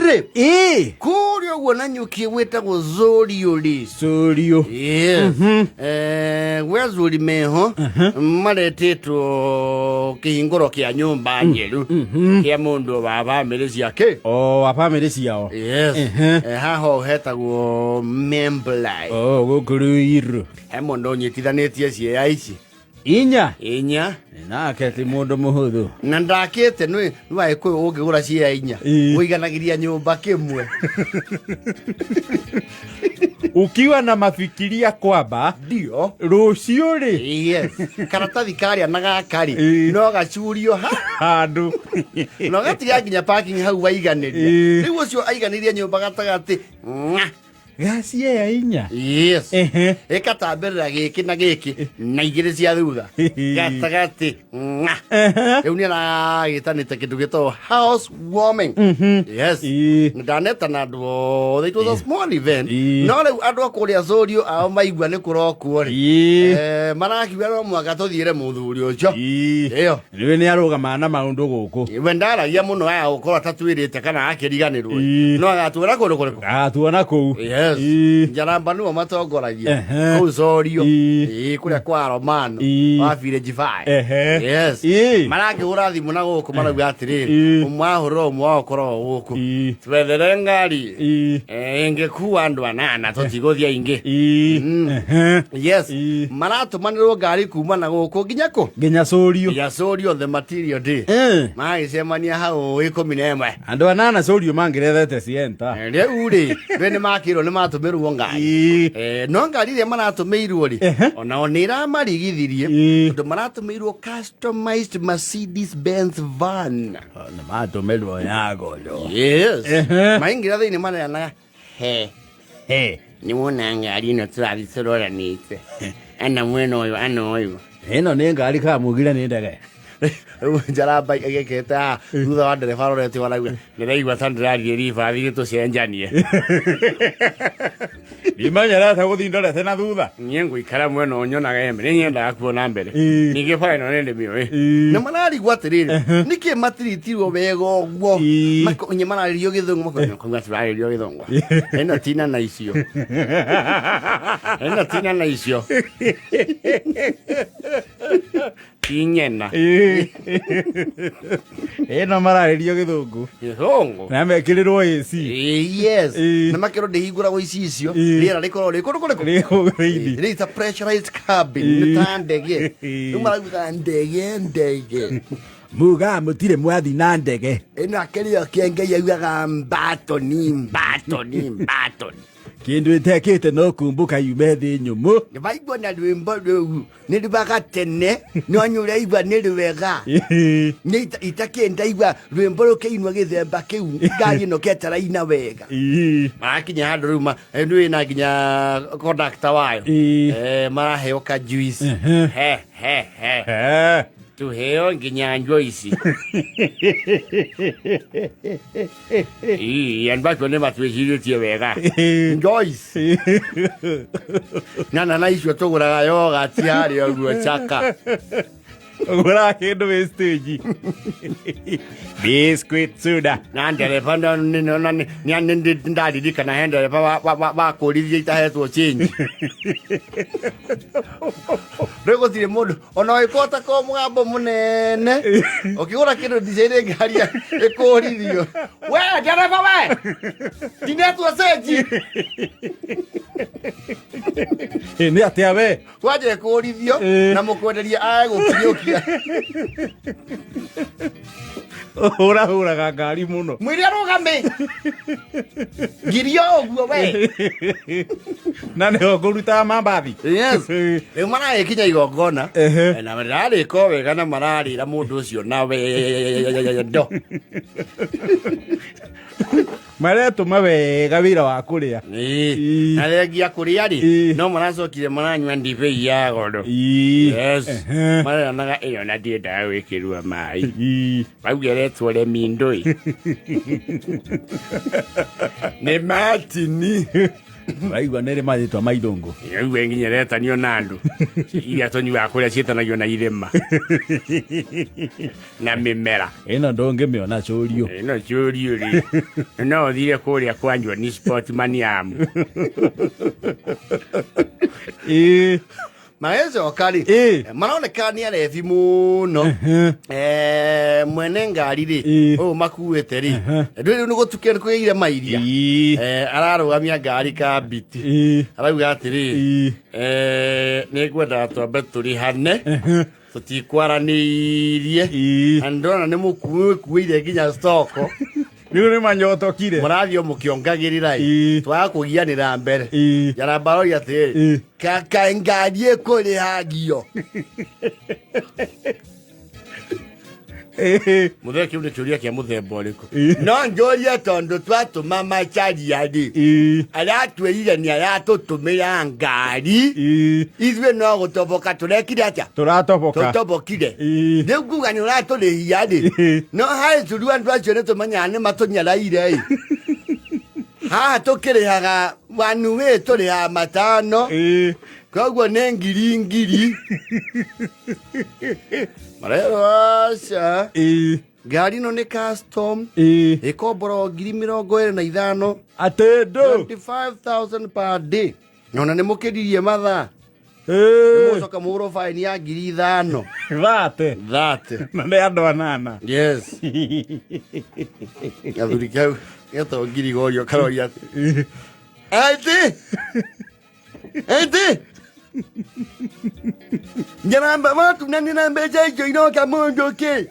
Rĩ Ĩĩ. Kũrĩa ũguo na nyuki gwĩtagwo Zũriũ rĩ. Cũriũ. Yes. Gwĩ azuri meho maretĩtwo kĩhingũro kĩa nyũmba njerũ kĩa mũndũ wa bamĩrĩ ciake. O wa bamĩrĩ ciao. Yes. Haha ũũ hetagwo Memblai. O gũkũ Ruiru. He mũndũ ũnyitithanĩtie ciea ici. Inya. Inya. Nake ti mũndũ mũhũthũ. Na ndakĩte nĩ wagĩkũyũ ũngĩgũra ciea inya. Ũiganagĩria nyũmba kĩmwe. Ukiwa na mafikiria kwamba Ndio. Rũciũ rĩ. Yes. Karatathi karĩa na gaka rĩ no gacurio ha handũ no gatiga nginya parking hau waiganĩria. Rĩu ũcio aiganĩria nyũmba gatagatĩ. Ng'a. Gaciea inya. Yes. Ĩkatambĩrĩra gĩkĩ na gĩkĩ na igĩrĩ cia thutha gatagatĩ. Ng'a. Rĩu nĩ aragĩtanĩte kĩndũ gĩtagwo house warming. Yes. Ndanetana andũ othe. It was a small event. No rĩu andũ a kũrĩa Zũriũ ao maigua nĩ kũrokwo rĩ. Marakiuga no mũhaka tũthiĩre mũthuri ũcio. Ĩyo. Rĩu nĩ arũgamaga na maũndũ gũkũ. We ndaragia mũno aya gũkorwo atatwĩrĩte kana akĩriganĩrwo. No agatwĩra kũndũ kũrĩkũ? Agatuona kũu. Yes. Njaramba nĩo matongoragia. Kũu Zorio. Kũrĩa kwa Romano. Wa Village 5. Yes. Marakĩhũra thimũ na gũkũ marauga atĩrĩrĩ. Ũmwe ahũrĩra ũmwe wao ũkoragwo gũkũ. Twethere ngari. Ĩngĩkua andũ anana tũtigũthiĩ aingĩ. Yes. Maratũmanĩrwo ngari kuma na gũkũ nginya kũ? Nginya Cũriũ. Nginya Cũriũ the material day. Magĩcemania hau 11. Andũ anana Cũriũ mangĩrethete Sienta. Rĩu rĩ, we nĩ makĩrwo nĩ matũmĩrwo ngari. No ngari ĩrĩa maratũmĩirwo rĩ, onao nĩ ĩramarigithirie tondũ maratũmĩirwo customized Mercedes Benz van. Nĩ matũmĩrwo ya goro. Yes. Maingĩra thĩinĩ mareanaga he he nĩ wona ngari ĩno tũrathiĩ tũroranĩte ana mwena ũyũ ana ũyũ. Ĩno nĩ ngari kana mugire nĩ ndege? Rĩu njaramba ĩgĩkĩte haha thutha wa ndereba arorete arauga ndĩraigua ta ndĩrathiĩ ribathi tũcenjanie. Ndimenyerete gũthiĩ ndorete na thutha. Niĩ ngũikara mwena ũyũ nyonaga eme nĩ nyendaga kuona mbere. Ningĩ bara ĩno nĩ ndĩmĩũĩ. Na mararigwo atĩrĩrĩ nĩkĩ matiritirwo wega ũguo. Nye mararĩrio gĩthũngũ makoiga kuga tũrarĩrio gĩthũngũ. Ĩno tina na icio. Ĩno tina na icio. Ti nyena. Ĩno mararĩrio gĩthũngũ. Gĩthũngũ. Na mekĩrĩrwo AC. Yes. Na makĩrwo ndĩhingũragwo icicio. Rĩera rĩkoragwo rĩ kũndũ kũrĩkũ? Rĩ kũu thĩinĩ. Rĩ it's a pressurized cabin. Nĩ ta ndege. Rĩu marauga ndege ndege. Muga mũtirĩ mwathi na ndege. Ĩno akĩrĩ o kĩengei augaga mbatoni mbatoni mbatoni. Kĩndũ ĩtekĩte no kumbũka yume thĩ nyũmũ. Nĩwaigua na rwĩmbo rũu nĩ rwaga tene no nĩ ũraigua nĩ rwega. Nĩ itakĩ ndaigua rwĩmbo rũkĩinwo gĩthemba kĩu ngari ĩno ketaraina wega. Marakinya handũ rĩu nĩ wĩna nginya conductor wayo. Maraheo ka juice. He he he. Tuheo nginya njoici. Ii, andũ acio nĩ matwĩcirĩtie wega. Joyce. Na na icio tũgũraga yogati harĩa ũguo chaka. Ũgũraga kĩndũ wĩ stage. Biscuit soda. Na ndereba ndaririkana he ndereba wakũrithia itahetwo change. Rĩu gũtirĩ mũndũ ona ũgĩkorwo ta ko mũgambo mũnene ũkĩgũra kĩndũ ndicaire ngari ĩkũrithio we ndereba we ndinetwo cenji. Ĩ, nĩ atĩa we? Kwanja ĩkũrithio na mũkwenderia ae gũkinyũkia. Ũhũrahũraga ngari mũno. Mwĩre arũgame ngiria ũguo we. Na nĩho ngũrutaga mambathi. Yes. Rĩu maragĩkinya igongona. Na mararĩka o wega na mararĩra mũndũ ũcio na wendo. Maretũma wega wĩra wa kũrĩa. Na thengia kũrĩa rĩ no maracokire maranyua ndibei ya goro. Yes. Mareranaga ĩyo na ndiendaga gwĩkĩrwo maĩ. Rauga ĩretwo remindũi. Nĩ matini. Waigua nä rä marĩtwa ma ithũngũ. Rĩu nginya ĩretanio na andũ iria tũnyuaga kũrĩa ciĩtanagio na irĩma na mĩmera. Ĩno ndũngĩmĩona cũrio. Ĩno cũrio rĩ, no ũthire kũrĩa kwa John Sport Maniamu. Ĩĩ. Magĩcoka rĩ, Ĩĩ. maroneka nĩ arebi mũno. Mwene ngari rĩ, Ĩĩ. ũyũ makuĩte rĩ, rĩu nĩ gũtukire nĩ kũgĩire mairia. Ĩĩ. Ararũgamia ngari kambiti. Ĩĩ. Arauga atĩrĩrĩ, Ĩĩ. Nĩ ngwendaga twambe tũrĩhane, tũtikwaranĩirie. Ĩĩ. Na ndĩrona nĩ mũkuĩire nginya stoko. Rĩu nĩ manyotokire. Mũrathiĩ o mũkĩongagĩrĩra ĩ. Ĩĩ. Twaga kũgianĩra mbere. Ĩĩ. Njaramba aroria atĩrĩrĩ, Ĩĩ. kaka ngari ĩkũrĩhagio. Ĩĩ. Mũthee kĩu nĩ kĩũria kĩa mũthemba ũrĩkũ? Ĩĩ. No njũrie tondũ twatũma macharia rĩ, Ĩĩ. aratwĩrire nĩ aratũtũmĩra ngari. Ĩĩ. Ithuĩ no gũtoboka tũrekire atĩa? Tũratoboka. Tũtobokire. Ĩĩ. Rĩu nguga nĩ ũratũrĩhia rĩ, Ĩĩ. no harĩ curu andũ acio nĩ tũmenyaga nĩ matũnyaraire ĩ. Haha tũkĩrĩhaga one way tũrĩhaga 5. Ĩĩ. Koguo nĩ ngiri ngiri. Marerwo aca. Ĩĩ. Ngari ĩno nĩ custom. Ĩĩ. Ĩkombora 25,000. Atĩ ndũ. 25,000 per day. Nona nĩ mũkĩririe mathaa. Ĩĩ. Mũcoka mũhũrwo faini ya 5,000. Thate. Thate. Na nĩ andũ anana. Yes. Gathuri kau getagwo ngirigorio karoria atĩ. Atĩ. Atĩ. Njaramba watunanĩra mbeca icio iroka mũndũ kĩ?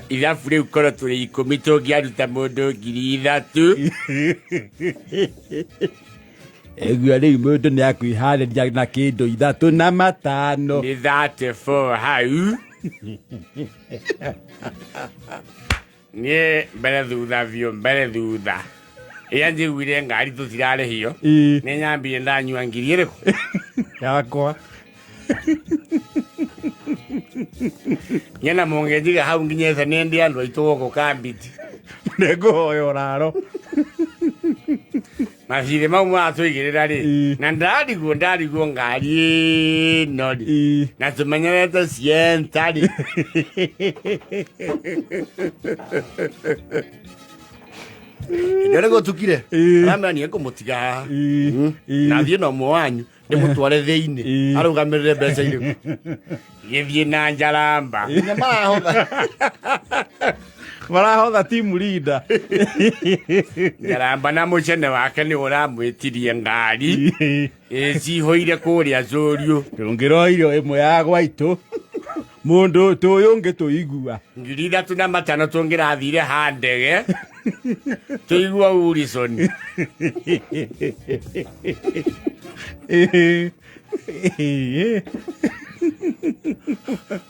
Ithabu rĩu korwo tũrĩ 10 tũngĩaruta mũndũ 3,000. Egua rĩu mũndũ nĩ akwĩharĩria na kĩndũ 3 na 5. Nĩ 34 hau. Niĩ mbere thutha biũ, mbere thutha. Ĩrĩa njiguire ngari tũtirarĩhio, Ĩĩ. nĩ nyambire ndanyua ngiri ĩrĩkũ? Yakwa. Niĩ na mũngĩnjiga hau nginyĩte nĩ ndĩ andũ aitũ gũkũ kambiti. Nĩngũhoya ũraro. Mathirĩ mau maratũigĩrĩra rĩ, Ĩĩ. na ndarigwo ngari ĩno rĩ. Ĩĩ. Na tũmenyerete Sienta rĩ. Hĩndĩ ĩrĩa gũtukire, Ĩĩ. aramera niĩ ngũmũtiga haha. Ĩĩ. Ĩĩ. Na thiĩ na ũmwe wanyu ndĩmũtware thĩinĩ Ĩĩ. arũgamĩrĩre mbeca irĩkũ. Gĩthiĩ na njaramba. Nginya marahotha. Marahotha team leader. Njaramba na mũcene wake nĩ ũramwĩtirie ngari. Ĩĩ, cihũire kũrĩa Cũriũ. Tũngĩroirio ĩmwe ya gwaitũ. Mũndũ tũyũ ũngĩ tũigua. 3,500 tũngĩrathire ha ndege. Tũigua Wilson. Ĩĩ. Ĩĩ.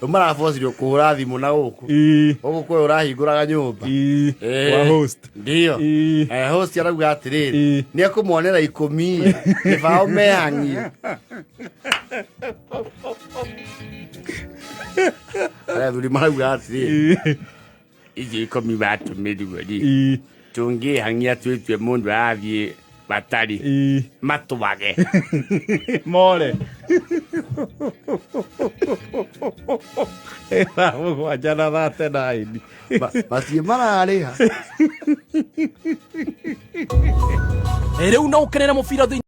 Rĩu marabocirio kũhũra thimũ na gũkũ. Ĩĩ. Gũkũ kwĩ ũrahingũraga nyũmba. Ĩĩ. Ĩĩ. Wa host. Ndio. Ĩĩ. Host arauga atĩrĩrĩ, Ĩĩ. nĩ ekũmonera 10 kĩbaũ mehang'ie. Arĩa athuri marauga atĩrĩrĩ, Ĩĩ. icio 10 batũmĩrirwo rĩ, Ĩĩ. tũngĩhang'ia twĩtue mũndũ arathiĩ batari Ĩĩ. matwage. More. Thaa 7 na 39. Maciĩ mararĩha. Rĩu no ũkenere mũbira thĩinĩ